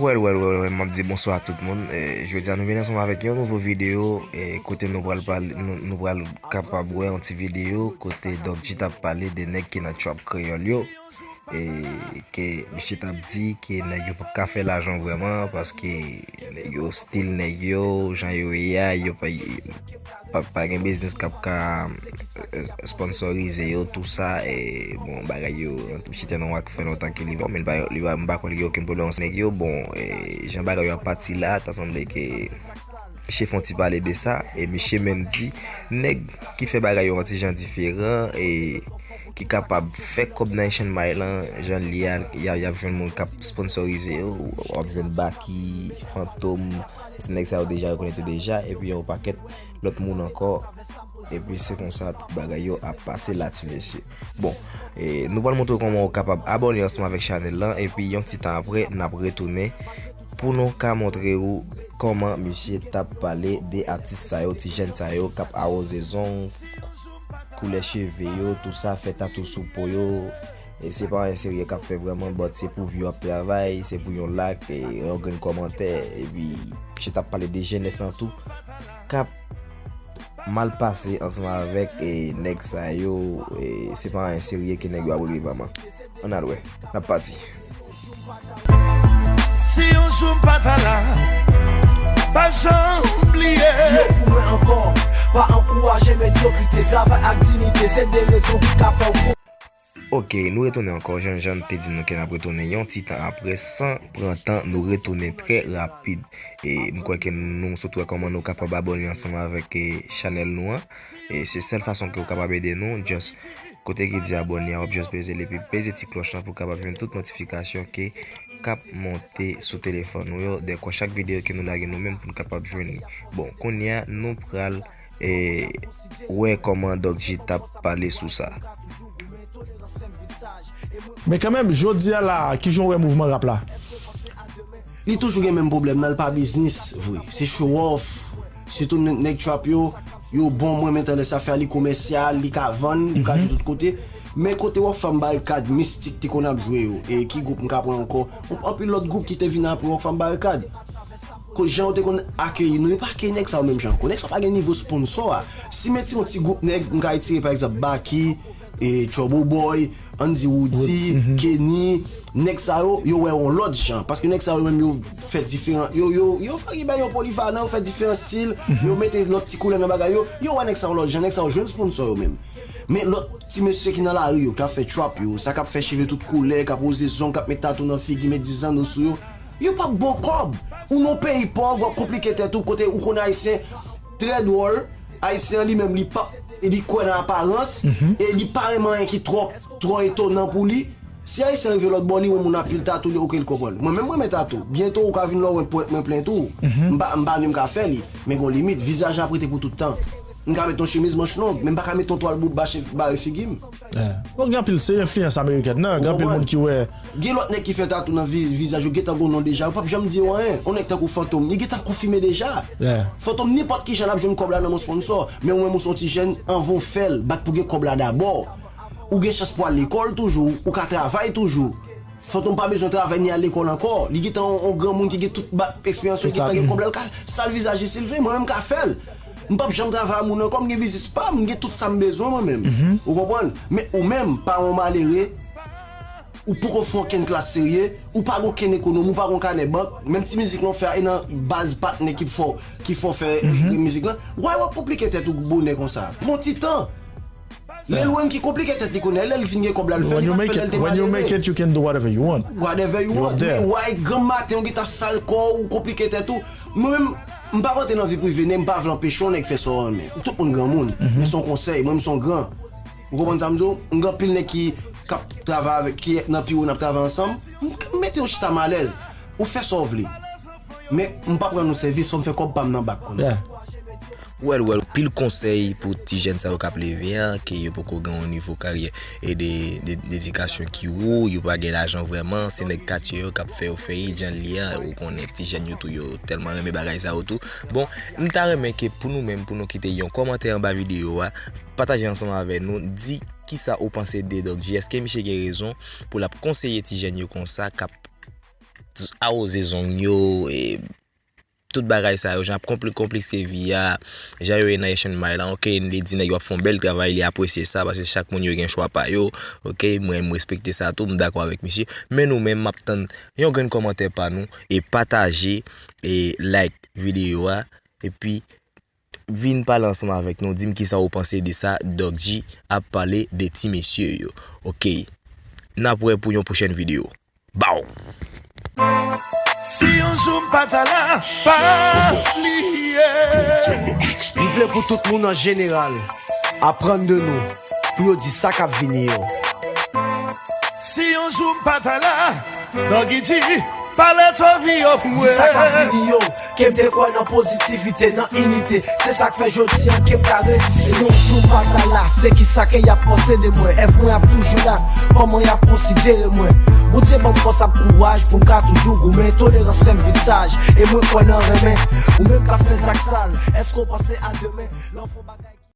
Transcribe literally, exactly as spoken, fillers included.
Well, well, well, well, m ap di bonswa a tout moun. Eh, jodi a nou vin ansanm avèk yon nouvo videyo, eh, kote nou pral pale, nou, nou pral kapab wè yon ti videyo kote Doc G t ap pale de nèg ki nan trap kreyòl yo. Eh, ke misye t ap di ke nèg yo p ap ka fè lajan vrèman paske nèg yo stil nèg yo, jan yo ye a, yo pa, pa, pa gen biznis k ap ka, eh, sponsorize yo, tou sa, e, bon, bagay yo, misye te nan wak fè lontan ke li fè, men li pa, li pa, m pa kwè li gen okenn pwoblèm ansanm nèg yo. Bon, e, jan bagay yo ap pati la, ta sanble ke misye fè yon ti pale de sa, e misye menm di, nèg ki fè bagay yo yon ti jan diferan, e ki kapab fè kòb nan Asian May lan, jan l ye a, y a, y ap jwenn moun k ap sponsorize yo, w ap jwenn Baky, Fantom, se nèg sa yo deja rekonèt yo deja, epi yon pakèt lòt moun ankò. Epi se konsa tout bagay yo ap pase la ti mesye. Bon, e, nou pral montre w kòman w kapab abòne ansanm avèk chanèl lan, epi yon ti tan apre, n ap retounen pou nou ka montre w kòman misye t ap pale de atis sa yo, ti jèn sa yo k ap awoze zong, koulè cheve yo, tou sa, fè tatou sou po yo. E se pa anyen serye k ap fè vrèman, but se pou view ap travay, se pou yon like, e yon grenn kòmantè, epi misye t ap pale de jenès lan tou, k ap mal pase ansanm avèk, e, nèg sa yo, e se pa anyen serye ke nèg yo ap regle vrèman. Ann al wè, n ap pati. Si yon jou m pa ta la, pa janm bliye. Di yo pou mwen ankò, pa ankouraje medyokrite, travay ak diyite, se de rezon ki ka fè w gwo. Ok, nou retounen ankò, jan, jan n te di nou ke n ap retounen yon ti tan apre, san pran tan, nou retounen trè rapid. E m kwè ke nou sot wè kòman nou kapab abòne ansanm avèk, e, chanèl nou an. E se sèl fason ke w kapab ede nou, just kote ki di abòne a, w ap just peze l, epi peze ti klòch lan pou w kapab jwenn tout notifikasyon ke k ap monte sou telefòn ou yo, dèkwa chak videyo ke nou lage nou menm pou n kapab jwenn li. Bon, kounye a, nou pral, e, wè kòman Doc G t ap pale sou sa. Men kanmenm, jodi a la, kijan w wè mouvman rap la? Li toujou gen menm pwoblèm nan, li pa biznis vre. Se show off. Sitou nèg, nèg trap yo, yo bon, mwen menm tandans a fè li komèsyal, li ka vann, li ka jwe tout kote. Men kote Rockfam Barikad, Mistik te konn ap jwe yo, e ki gwoup m ka pran ankò? Anpil lòt gwoup ki te vin apre Rockfam Barikad. Ko-, jan yo te konn akeyi nou, yo pa akeyi nèg sa yo menm jan ankò. Nèg sa yo pa gen nivo sponsò a. Si m retire yon ti gwoup nèg, m ka retire pa egzanp Baky, e, Trouble Boy, ann di Roody, Kenny, nèg sa yo, yo wè yon lòt jan. Paske nèg sa yo menm yo fè diferan, yo, yo, yo fè bay yo polivalan, yo fè diferan stil, yo mete lòt ti koulè nan bagay yo, yo wè nèg sa yo lòt jan, nèg sa yo jwenn sponsò yo menm. Men lòt ti mesye ki nan lari yo, k ap fè trap yo, sa k ap fè cheve tout koulè, k ap woze zong, k ap met tatou nan figi, met diz zanno sou yo, yo p ap ba w kòb. Ou nan yon peyi pòv, w ap konplike tèt ou, kote ou konn Ayisyen trè dwòl, Ayisyen an li menm, li p ap, li kwè nan aparans, e li pa renmen anyen ki twò, twò etonan pou li. Si Ayisyen rive lòt bò, li wè moun ap pil tatou, li, oke, li konprann. Mwen menm, mwen renmen tatou. Byento, ou ka vin lòwèt pwent mwen plen tou. M pa, m pa di m ka fè li, men gon limit. Vizaj la ap rete pou tout tan. M ka met yon chemiz manch long, men m pa ka met yon twal bout bache, bare figi m. Yeah. Bon, gen anpil, se enfliyans amerikèn nan, gen anpil moun ki wè. Gen lòt nèg ki fè tatou nan vi-, vizaj yo, gentan gon non deja, yo p ap janm di yo anyen. Yon nèg tankou Fantom, li gentan konfime deja. Yeah. Fantom, nenpòt ki jan l ap jwenn kòb la nan men sponsò. Men ou menm ou se yon ti jèn, anvan w fè l, bat pou gen kòb la dabò. Ou gen chans pou al lekòl toujou, ou ka travay toujou. Fantom pa bezwen travay ni al lekòl ankò. Li gentan yon, yon granmoun ki gen tout ba-, eksperyans yo, gentan gen kòb la, l ka sal vizaj li si l vle. Mwen menm m ka fè l. M p ap janm travay a moun ankò, m gen biznis pa m, m gen tout sa m bezwen mwen menm. Ou konprann? Men ou menm, pa yon malere, ou poko fè okenn klas serye, ou pa gen okenn ekonomi, ou pa gen kanè bank, menm ti mizik lan w fè a, e nan baz patnè ki fè w, ki fè w fè mizik lan. Why w ap konplike tèt ou bonè konsa? Pran ti tan. Lil Wayne ki konplike tèt li kounye a, lè l fin gen kòb la, l fè, li pa t fè l lè l te malere. When you make it, you can do whatever you want. Whatever you want. Men why granm maten ou gentan sal kò w, ou konplike tèt ou? Mwen menm, m p ap antre nan vi prive nèg, m pa vle anpeche yon nèg fè sa w renmen. Tout moun granmoun, men se yon konsèy, mwen menm se yon gran. Ou konprann sa m di w? M gen anpil nèg ki, k ap travay avèk, ki nan pi wo n ap travay ansanm. M, m mete yo chita m alèz. Ou fè sa w vle. Men m p ap rann ou sèvis, fò m fè kòb pa m nan bak kounye a. Well, well, pil konsèy pou ti jèn sa yo k ap leve a, ke yo poko gen yon nivo karyè e de, de, de edikasyon ki wo, yo pa gen lajan vrèman, se nèg katye yo k ap fè yo fè it, jan l ye a, ou konnen ti jèn yo tou, yo tèlman renmen bagay sa yo tou. Bon, m ta renmen ke pou nou menm, pou nou kite yon kòmantè anba videyo a, pataje ansanm avè nou, di kisa ou panse de Doc G. Èske misye gen rezon pou l ap konseye ti jèn yo konsa, k ap awoze zong yo, e, tout bagay sa yo, jan ap konpli-, konplise vi a, jan yo ye nan Asian Mind lan, ok, li di nèg yo ap fè yon bèl travay, li apresye sa, paske chak moun yo gen chwa pa yo, ok, mwen, m respekte sa tou, m dakò avèk misye, men nou menm, m ap tann yon grenn kòmantè pa nou, e pataje, e like videyo a, epi vin pale ansanm avèk nou, di m kisa ou panse de sa Doc G ap pale de ti mesye yo, ok, n ap wè pou yon pwochèn videyo. Bow! Si yon jou m pa ta la, pa bliye. M vle pou tout moun an jeneral aprann de nou, pou yo di sa k ap vini yo. Si yon jou m pa ta la, Doggy G, pale to vi yo pou mwen. Sa k ap vini yo, ke m te kwè nan pozitivite, nan inite. Se sa k fè jodi an ke m ka reziste. Si yon jou m pa ta la, se kisa ke y ap panse de mwen? Èske mwen ap toujou la? Kòman y ap konsidere mwen? Bondye ban m fòs ak kouraj pou m ka toujou goumen. Tolerans fè m vin saj, e mwen kwè nan renmen. Ou menm k ap fè zak sal, èske w panse a demen? Lè w fè yon bagay